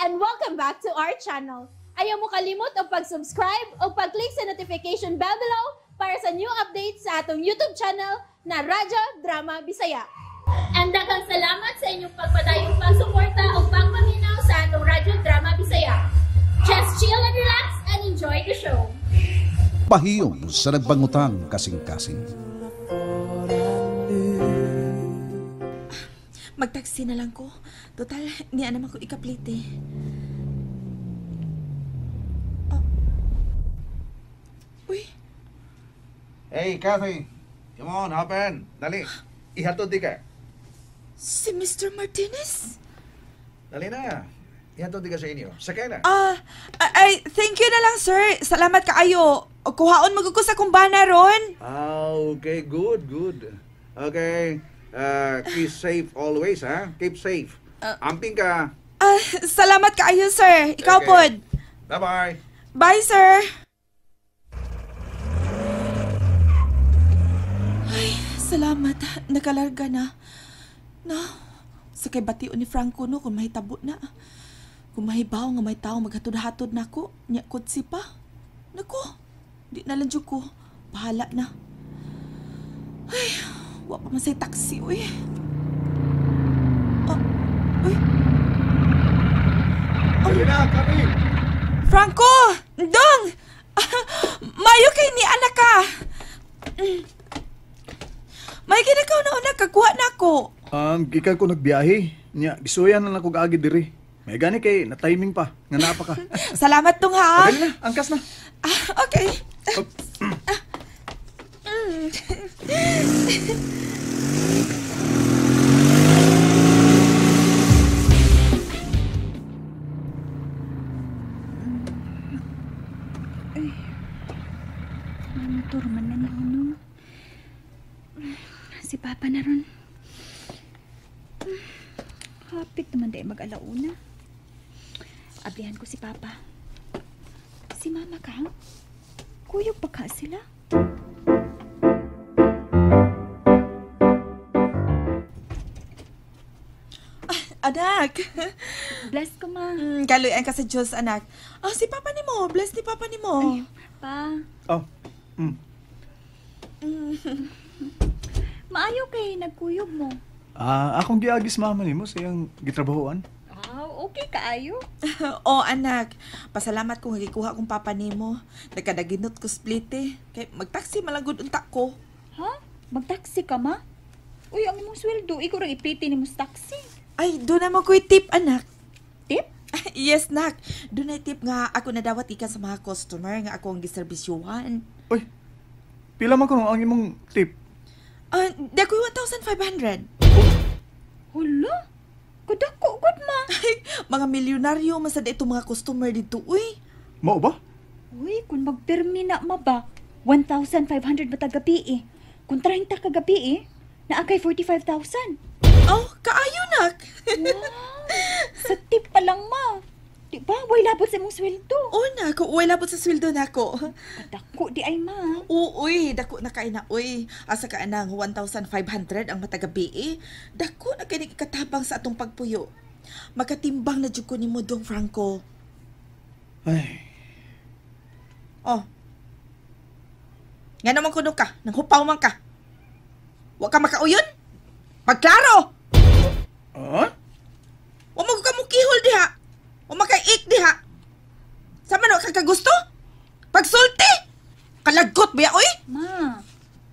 And welcome back to our channel. Ayaw mo kalimot og pag-subscribe o pag-click sa notification bell below para sa new updates sa atong YouTube channel na Radyo Drama Bisaya. And daghang salamat sa inyong pagpadayong pagsuporta o pagpaminaw sa atong Radyo Drama Bisaya. Just chill and relax and enjoy the show. Pahiyom sa nagbangutang kasing-kasing. Magtaksi na lang ko. Total, niya naman ko ikaplit eh. Oh. Uy. Hey, Kathy. Come on, hop in. Dali. Ihatod di ka. Si Mr. Martinez? Dali na. Ihatod di ka sa inyo. Sakay na. Ay, thank you na lang, sir. Salamat kaayo. Kuhaon magko sa kumbana ron. Ah, okay. Good, good. Okay. Keep safe always, ha? Keep safe. Amping ka. Salamat kaayo, sir. Ikaw okay. Pod. Bye-bye. Bye, sir. Ay, salamat. Nakalarga na. No, sa kay bation ni Franco no, kung mahitabo na. Kung mahibaw nga may tao maghatod-hatod na ako, nya kutsi pa. Nako, di na lang jud ko. Bahala na. Ay, wa pa man say taxi, uy. Oh, uy. Oh. Dali na, kami. Franco! Dong! Mayo kay ni anak ka. May kinakaw na una, kakuha na ako. Gikan ko nagbiyahe. Nya, gisuyan na lang ko gaagi diri. May gani kay na-timing pa, nga naa pa ka. Salamat tong ha. Dali na, angkas na. Ah, okay. Oh. Ay, motor man na ni Hunong. Si Papa na ron. Hapit naman dahil mag-alauna. Ablihan ko si Papa. Si Mama ka? Kuyog pa ka sila? Anak! Bless ko, ma. Kaluyan ka sa Diyos, anak. Ah, si Papa ni mo. Bless ni Papa ni mo. Ay, pa. Oh. Mm. Maayo kay nagkuyog mo. Akong giagis mama nimo sa iyang gitrabahoan. Ah, okay kaayo. Oh, anak. Pasalamat kung gikuha kong papa nimo. Nagkadaginot ko split eh. Kay magtaksi malagod unta ko. Ha? Magtaksi ka, ma? Uy, ang imong sweldo, ikaw ra ipliti nimo sa taxi. Ay, doon naman ko'y tip, anak. Tip? Yes, nak. Doon ay tip nga ako nadawat ikan sa mga customer nga ako ang giserbisyuhan. Uy, pila man kuno ang imong tip? Di ako'y 1,500. Hala? Kadako, good ma. Ay, mga milyonaryo man sad itong mga customer dito, uy. Mao ba? Uy, kung magpirmi na ma ba, 1,500 ba tagabi eh. Kung 30 kagabi eh, naa kay 45,000. Oh, kaayo, nak. Wow, sa tip pa lang, ma. Di ba? Way labot sa imong sweldo. Oo, nak. Way labot sa sweldo nako. Kadako di ay, ma. Uy, dako na kay na, uy. Asa ka anang 1,500 ang matagabi eh. Dako na kay ikatabang sa atong pagpuyo. Makatimbang na jud ko nimo dong Franco. Ay. Oh. Nga naman kuno ka, nang hupaw man ka. Wa ka makauyon? Pagklaro! Ah? Wa mo ka mukihol diha. Wa makaik diha. Sa man wa ka kagusto? Pagsulti! Kalagot ba ya, oy? Ma,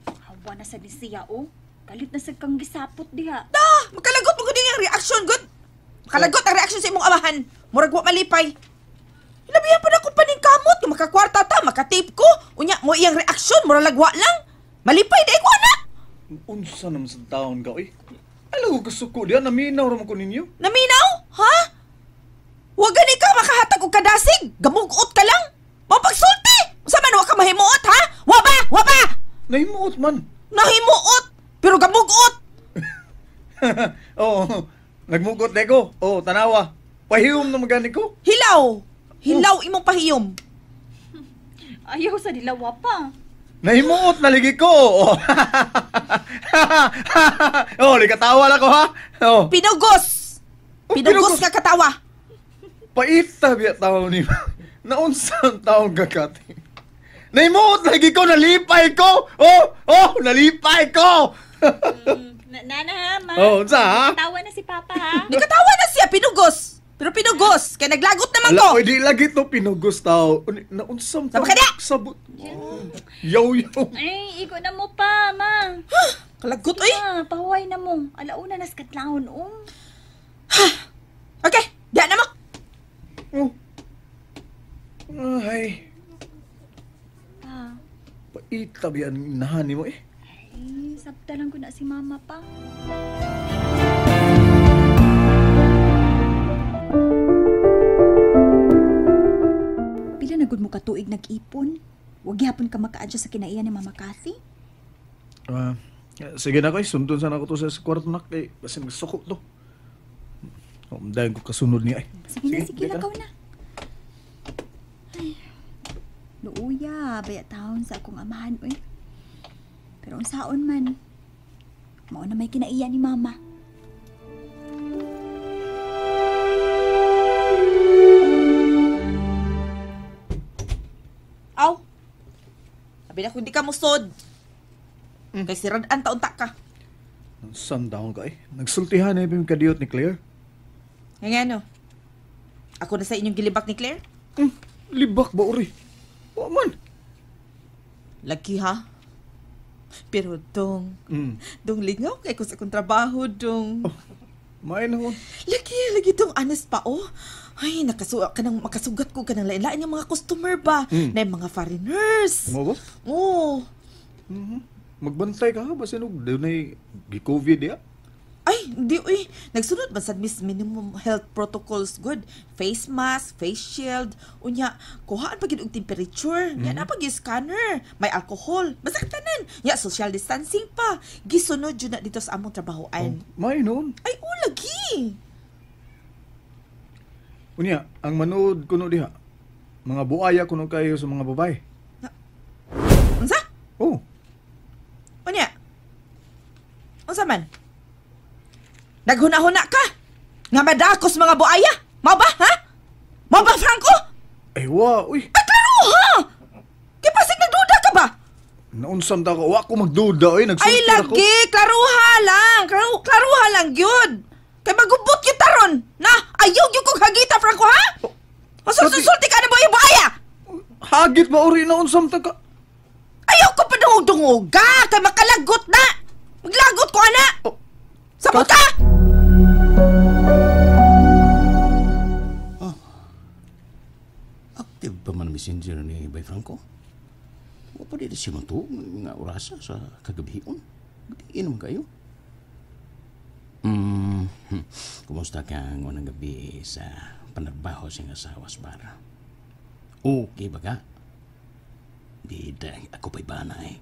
hawa na sa siya, oh. Galit na sa kang gisapot diha. Da, makalagot mo gud ang reaction gud. Makalagot ang reaction sa imong amahan. Murag wa malipay. Labihan pa na ko paningkamot kung makakwarta ta, makatip ko. Unya mo iyang reaction, murag lagwa lang. Malipay di ko anak. Unsa naman sa taon ka, oy? Alaw ko kasuko diha, naminaw ra man ko ninyo. Naminaw? Ha? Wa gani ka makahatag og kadasig. Gamugot ka lang. Mapagsulti. Unsa man wa ka mahimuot ha? Wa ba? Wa ba? Nahimuot man. Nahimuot pero gamugot. Oo, nagmugot na ko. Oo, tanawa. Pahiyom na magani ko. Hilaw. Hilaw imong pahiyom. Ayaw sa dilawa pa. Nahimuot na ligi ko. Oh. Oh, likatawa lang ko ha. Oh. Pinugos. Oh, Pinugos pinugos. nga katawa. Paita biya tao ni. Naunsang taong kakati. Naimuot lagi ko, nalipay ko! Oh, nalipay ko! Nana ha, ma. Oh, unsa ha? Tawa na si Papa ha. Nikatawa na siya, pinugos. Pero pinugos, kay naglagot naman ko. Ala, oy, di lagi to pinugos tao. Naunsang Sama ka na! Sabot. Yaw, yaw. Ay, igo na mo pa, ma. Kalagot, oy. Ma, pahuway na mo. Alauna na sa katlahon, Okay, diyan na mo. Oh. Ay. Pa. Paita biya ang inahan ni mo eh. Ay, sabta lang ko na si Mama pa. Pila na gud mo katuig nag-ipon? Wag gyapon ka maka-adjust sa kinaiya ni Mama Kathy? Sige na koy, sundon sana ko to sa kwarto na kay basin magsuko to. Oh, dayon ko kasunod niya ay. Sige na, sige, di ka. lakaw na. Ay, luuya, baya taon sa akong amahan, uy. Pero ang saon man, mao na may kinaiya ni Mama. Aw. Sabi na kung di ka musod. Kay sirad-an taon ta ka. Saan daon ka eh? Nagsultihan na yung kadiyot ni Claire. Nga no. Ako na sa inyong gilibak ni Claire? Libak ba uri? Wa man. Lagi ha? Pero dong, dong lingaw kay ko sa akong trabaho dong. Oh, maay na ko. Lagi dong honest pa oh. Ay, makasugat ko kanang lain-lain yung mga customer ba? Na yung mga foreigners. Mo ba? Oo. Mm-hmm. Magbantay ka ha, basin og dunay gi-COVID ya. Ay, hindi uy. Nagsunod man sad miss minimum health protocols good. Face mask, face shield, unya kuhaan pa gid og temperature, nya na pag scanner, may alcohol, basta tanan. Nya social distancing pa. Gisunod jud na dito sa among trabahoan. Oh, may noon. Ay, o lagi. Unya, ang manood kuno diha. Mga buaya kuno kayo sa mga babae. Unsa? Oh. Unya. Unsa man? Naghuna-huna ka! Nga madakos mga buaya! Mao ba, ha? Mao ba, Franco? Ay, wa, uy. Ay, klaro, ha? Kaya pasig nagduda ka ba? Naunsam ta ka, wa ko magduda, uy. Nagsulti Ay, lagi, klaruha lang. Klaruha lang, yun. Kay magubot yun taron. Na, ayaw yun kong hagita, Franco, ha? Oh, Masulti ka na ba yung buaya? Hagit ba, uri, naunsam ta ka? Ayaw ko padungog-dungog ka! Kay makalagot na! Maglagot ko, ana! Oh, Sabot ka! Oh. Active pa man messenger ni Bay Franco. Wa pa dito siya matuog nga orasa sa kagabion. Gabiin naman kayo. Kumusta ka ang unang gabi sa panarbaho siyang asawa sa bar? Okay ba ka? Di, ako pa'y banay.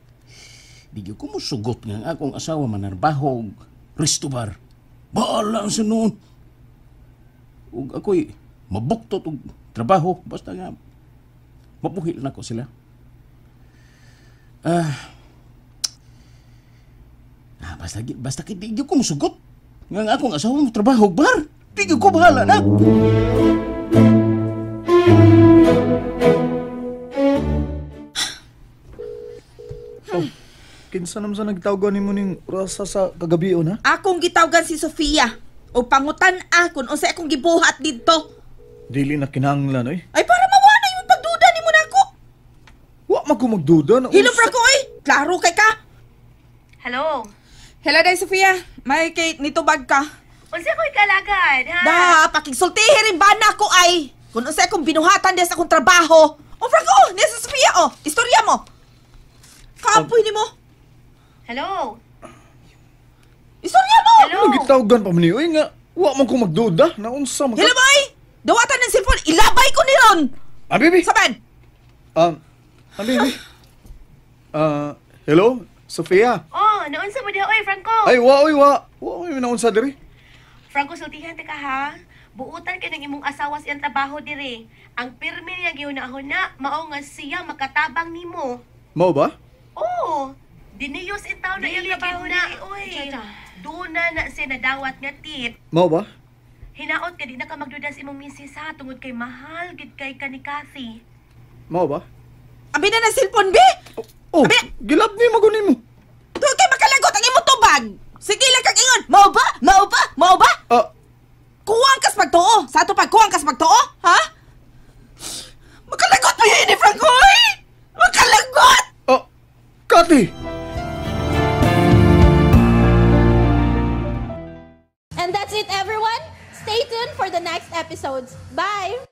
Di ko musugot nga ang akong asawa manarbaho resto bar. Bahala ang sinuon. Ug ako'y mabuktot og trabaho. Basta nga, mapuhil na ko sila. Basta di ko musugot. Nga ang akong asawa mo trabaho bar. Di ko bahala na. Oh, kinsa naman sa nagtawgan nimo ning rasa sa kagabion, ha? Akong gitawgan si Sofia. O pangutan kung unsay akong gibuhat didto. Dili na kinahanglan, oy. Ay, para mawa na yung pagduda nimo nako. Wa man ko magduda na. Hilom ra ko, oy. Klaro kay ka. Hello. Hello day Sofia. May kay nitubag ka. Unsa ko'y kalagad, ha? Da, pakigsultihi rin ba na ko ay kung unsay akong binuhatan diya sa akong trabaho. O Franco, niya sa Sofia, oh. Istorya mo. Kaapoy nimo. Hello. Istorya mo. Hello. Ano gitawgan pa man ni oy nga wa man ko magduda na unsa man. Hello boy. Dawatan ng cellphone, ilabay ko ni ron. Ah, baby. Saban. Baby. Hello, Sofia. Oh, naunsa mo diha oy, Franco? Ay, wa oy, wa. Wa oy naunsa diri. Franco, sultihan ta ka ha. Buutan kay ng imong asawa sa iyang trabaho diri. Ang pirmi niya gihuna-huna, mao nga siya makatabang nimo. Mao ba? Oo. Diniyos in taon na iyang trabaho na. Oy. Doon na siya nadawat nga tip. Mao ba? Hinaot ka di na ka magduda sa imong misis ha tungod kay mahal gid kay ka ni Kathy. Mao ba? Abi na ng cellphone, be! Oh, Abi- gilab ni magunin mo. Tuod kay makalagot ang imong tubag! Sige lang kag ingon, mao ba? Mao ba? Mao ba? Ah, Kuwang kas pagtuo! Sa ato pag kuwang kas pagtuo, ha? Makalagot mo yun ni Franco, oy! Makalagot! ah, Kati! And that's it, everyone. Stay tuned for the next episodes. Bye!